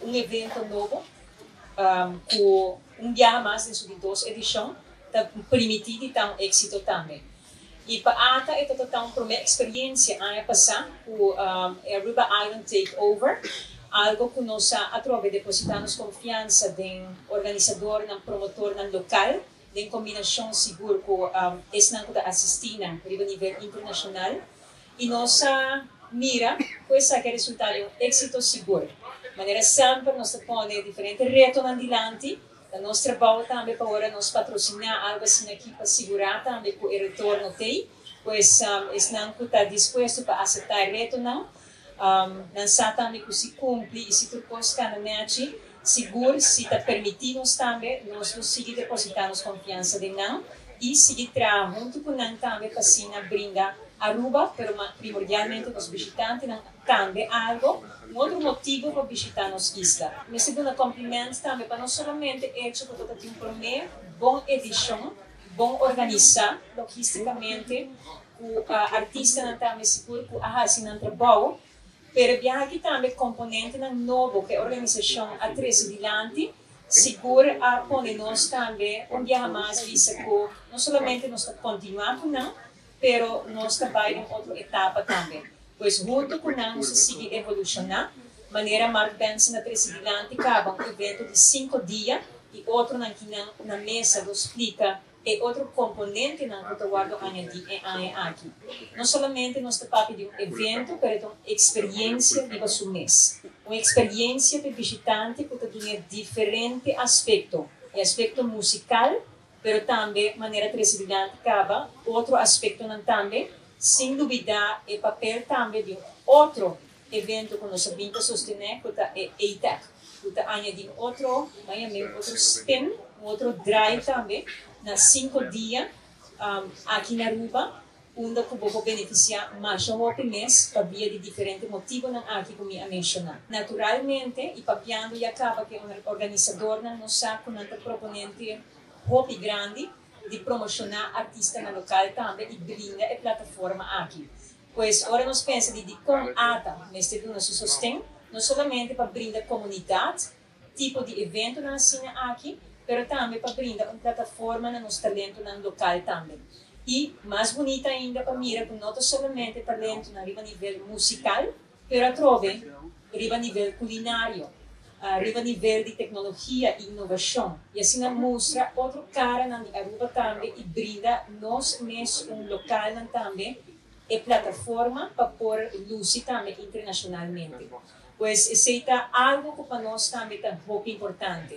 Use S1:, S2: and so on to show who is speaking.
S1: Un evento nobo cu un biaha mas den su di dos edicion ta permiti di ta un exito tambe. Y pa ATA e ta un prome experiencia aña pasa cu Aruba Island Takeover, algo cu nos a atrobe deposita nos confiansa den organisadornan, promotornan local, den combinacion sigur cu esnan cu ta asisti nan riba nivel internacional. Y nos a mira cu esaki a resulta den un exito sigur. Manera semper nos ta pone diferente retonan dilanti, ta nos trabou tambe pa ora nos patrocina algo asina aki pa sigura tambe cu e retorno t'ey, pues esnan cu ta dispuesto pa acepta e retonan, nan sa tambe cu si cumpli y si tur cos cana nechi, sigur si ta permiti nos tambe, nos lo sigui deposita nos confiansa den nan y sigui traha hunto cu nan tambe pa asina brinda Aruba, pero primordialmente nos bishitantenan tambe algo, un otro motibo pa bishita nos isla. Mester duna compliment tambe pa no solamente hecho cu ta tin un prome bon edicion, bon organisa logisticamente, cu artistanan tambe sigur cu a haci nan trabou, pero biaha aki tambe componentenan nobo cu e organisacion a trece dilanti, sigur a pone nos tambe un biaha mas bisa cu no solamente nos ta continua cu nan, pero nos ta bay un otro etapa tambe. Pues hunto cu nan nos ta sigui evoluciona, manera Mark Benson a trece dilanti caba un evento di 5 dia y otronan cu nan na mesa lo splica e otro componentenan cu ta wordo añadi e aña aki. No solamente nos ta papia di un evento, pero ta un experiencia riba su mes. Un experiencia pa bishitante cu ta duna diferente aspecto. E aspecto musical, pero tambe manera trece dilanti caba, otro aspectonan tambe, sin lubida e papel tambe di un otro evento cu nos a bin ta sostene, cu ta e ATEC, cu ta añadi otro, otro spin, un otro drive tambe, na 5 dia aki na Aruba, unda cu bo por beneficia mas hopi mes pa via di diferente motibonan aki cu mi a menciona. Naturalmente, y papiando ya caba cu organisadornan, nos sa cu nan ta proponente hopi grandi di promociona artistanan local tambe y brinda e plataforma aki. Pues ora nos pensa di con ATA mester duna su sosten, no solamente pa brinda comunidad, tipo di eventonan asina aki, pero tambe pa brinda un plataforma na nos talentonan local tambe. Y mas bunita ainda pa mira cu no ta solamente talento na riba nivel musical, pero atrobe riba nivel culinario, riba nivel di tecnologia y innovacion. Y asina mustra otro caranan di Aruba tambe y brinda nos mes un local tambe e plataforma pa por luci tambe internacionalmente. Pues esey ta algo cu pa nos tambe ta hopi importante.